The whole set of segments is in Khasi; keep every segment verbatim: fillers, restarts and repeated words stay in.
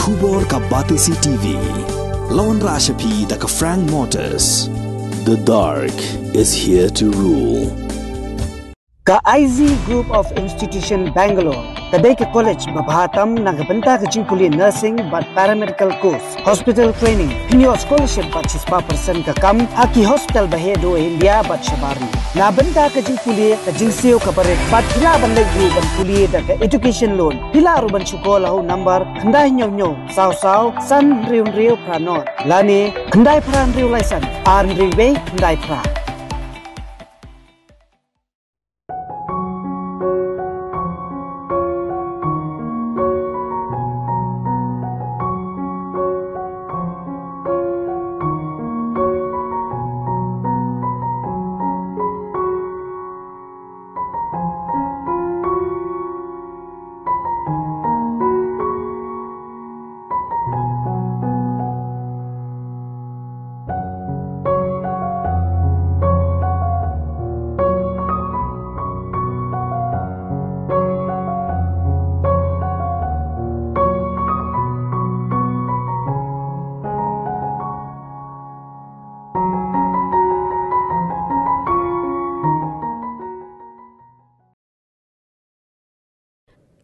Khubor ka Batesi T V. La wanrah sha phi da ka Frank Motors. The dark is here to rule. Ka I Z Group of Institution Bangalore ka dei ka college ba bha tam na ka bynta ka jingpule nursing bad paramedical course, hospital training, pynïoh scholarship bad shispah percent ka kam ha ki hospital ba heh duh India bad shabar ri. Na bynta ka jingpule, ka jingsiew kaba rit bad phi lah ban leit ruh ban pule da ka education loan. Phi lah ruh ban shu call ha u number khyndai hynñiew hynñiew saw saw san hynriew hynriew phra nod lane khyndai phra hynriew lai san ar hynriew wei khyndai phra.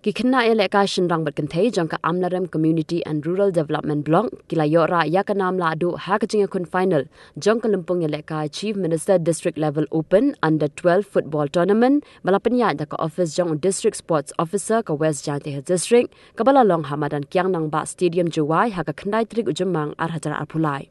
Ki khynnah ïalehkai shynrang bad kynthei jong ka Amlarem Community and Rural Development Block ki la ïoh rah ïa ka nam lahduh ha ka jingïakhun final jong ka lympung ïalehkai Chief Minister District Level Open Under twelve Football Tournament ba la pynïaid da ka office jong u District Sports Officer ka West Jaintia Hills District, kaba la long ha madan Kiang Nangbah Stadium, Jowai, ha ka khyndai tarik u Jymmang ar hajar arphew lai.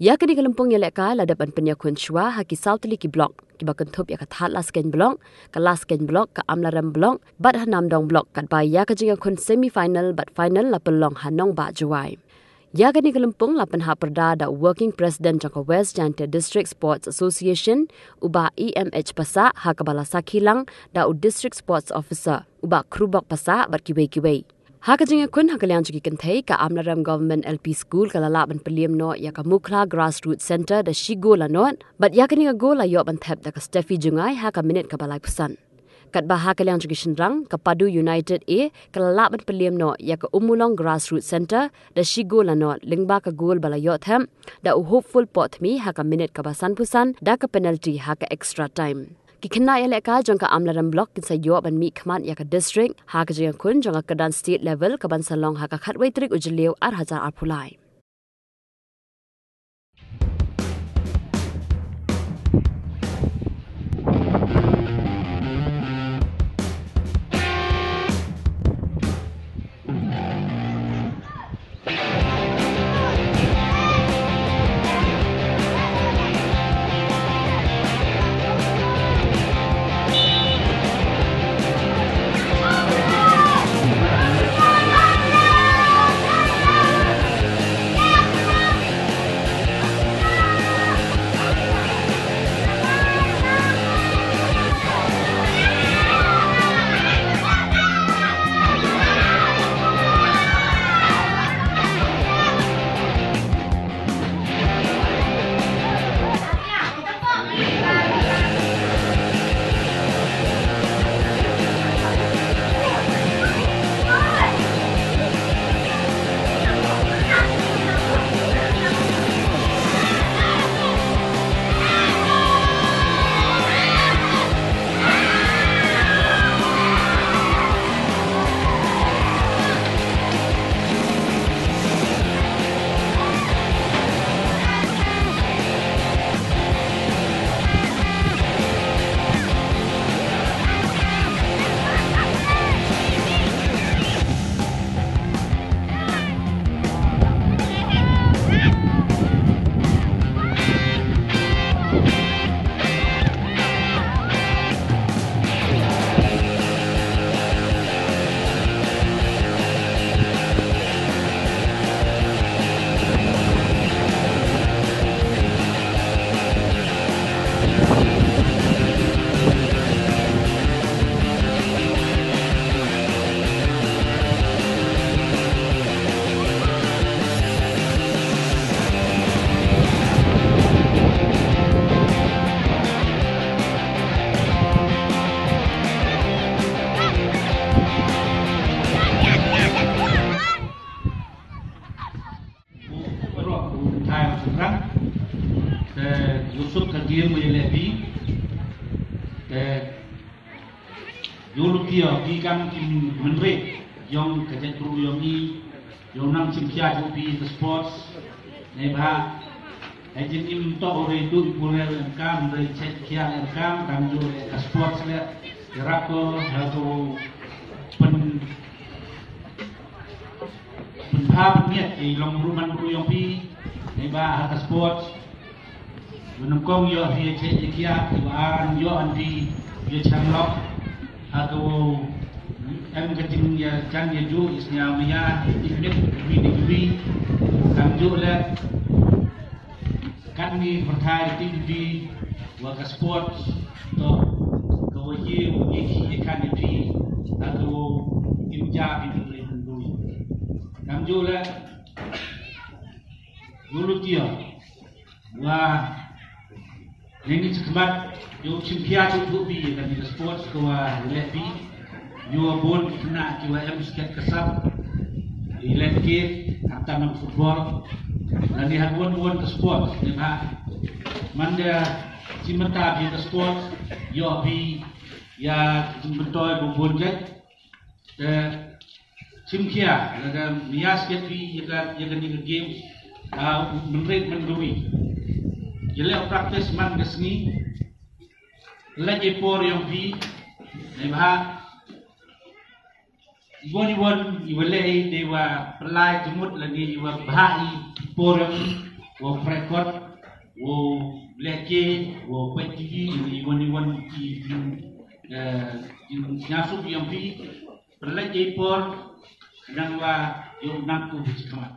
Ïa kane ka lympung ïalehkai la dep ban pynïakhun shuwa ha ki saw tylli ki block, kiba kynthup ïa ka Thadlaskein Block, ka Laskein Block, ka Amlarem Block bad ha Namdong Block, katba ïa ka jingïakhun semi final bad final la pynlong ha Nongbah, Jowai. Ïa kane ka lympung la pynhap pyrda da u Working President jong ka West Jaintia District Sports Association, u Bah E M H Passah, ha kaba la sakhi lang da u District Sports Officer, u Bah Khrubok Passah bad kiwei kiwei. Ha ka jingïakhun ha ka liang jong ki kynthei, ka Amlarem Government L P School ka la lah ban pynliem noh ïa ka Mukhla Grassroots Centre da shi gol la nod, bad ïa kane ka gol la ïoh ban thep da ka Steffi Jngai ha ka minit kaba laiphew san. Katba ha ka liang jong ki shynrang, ka Padu United A ka la lah ban pynliem noh ïa ka Ummulong Grassroots Centre da shi gol la nod, lyngba ka gol ba la ïoh thep da u Hopeful Pohthmi ha ka minit kaba sanphew san da ka penalty ha ka extra time. Ki khynnah ïalehkai jong ka Amlarem Block kin sa ïoh ban mihkhmat ïa ka district ha ka jingïakhun jong ka kyrdan state level kaban sa long ha ka khatwei tarik u Jylliew ar hajar arphew lai. Ïa me leh phi te ïoh luk ïa phi kam ki mynrit ïong ka jaitbru ïong i ïong nang chim khia ju phi ka sports. Neibha ha jingim to re tu i pule em kam re chek khia em kam kam ju le ka sports le ïarap ko ha ko pen pen pha pen miet i long ruman bru ïong phi. Neibha ha ka sports. Ïa nyngkong ïoh hi ïa cheh ïa kiad, ïa aran ïoh anti ïa chang lok. Ha ka wow em ka jing ïa chang ïa ju ïa sñiaw maya ïa mit wi ni wi. Kam ju le kan ni pyrthai ti di wa ka sport to ka wow ye ïa ki ïa kan ïa ti. Ha ka wow im ja bi ni le dui. Kam ju le Ngulu tia wa ngi ngi chikmat ïa u chim khia chu tu bi ïa kani ka sports ka wa leh bi ïa wa bun ki khynnah ki wa em sket ka sap i leh ki hapta nang football. Lani ha bun bun ka sports ni ha man da chim mata bi ka sports ïa bi ïa chim bentoi bun bun jait. Te chim khia lada mia sket wi ïa ka ïa kani ka game. Ah, menrit men gawi. Ïa leh practice man ka sngi. Leh ïa por ïong wi. Neibha iwon iwon iwa leh i dei wa pelai jemut lagi iwa bha i por ïong wa prekot wa leh ke wa pet tv iwon iwon i jing eh jing nyasuk ïong wi. Pelai ïa i por nang wa ïong nang ku bi chikmat.